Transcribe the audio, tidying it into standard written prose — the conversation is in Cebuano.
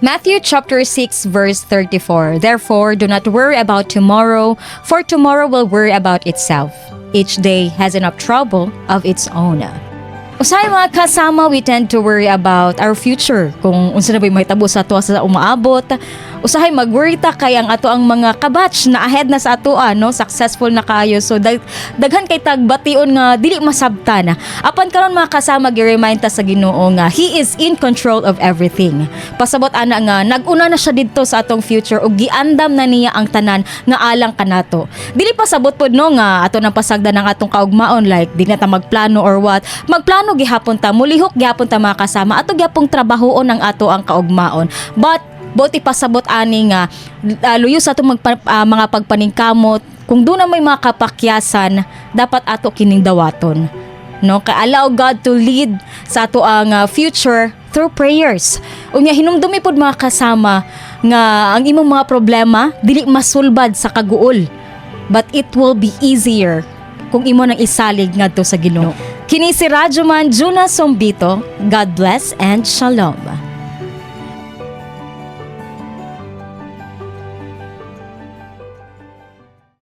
Matthew chapter 6 verse 34. "Therefore, do not worry about tomorrow, for tomorrow will worry about itself. Each day has enough trouble of its own." Usahay, mga kasama, we tend to worry about our future. Kung unsa na ba'y mahitabo sa ato sa umaabot. Usahay mag-worry ta kay ang ato ang mga kabatch na ahead na sa atoa, no? Successful na kaayo. So daghan kay tag bation nga dili masabtan. Apan karon, mga kasama, gi-remind ta sa Ginoo nga He is in control of everything. Pasabot ana nga nag-una na siya didto sa atong future ug giandam na niya ang tanan nga alang kanato. Dili pasabot pod, no, nga ato nang pasagdan ang atong kaugmaon, like di na ta magplano or what. Magplano gihapon ta, mulihok gihapon ta, mga kasama. Ato gihapong trabahoon ang ato ang kaugmaon. But buot ipasabot ani nga luyo sa atong mga pagpaningkamot, kung doon na may mga kapakyasan, dapat ato kining dawaton, no, kay allow God to lead sa ato ang future through prayers. Unya hinumdumi pod, mga kasama, nga ang imong mga problema dili masulbad sa kaguol, but it will be easier kung imo nang isalig ngadto sa Ginoo. Kini si Radyoman Juna Sombito. God bless and shalom.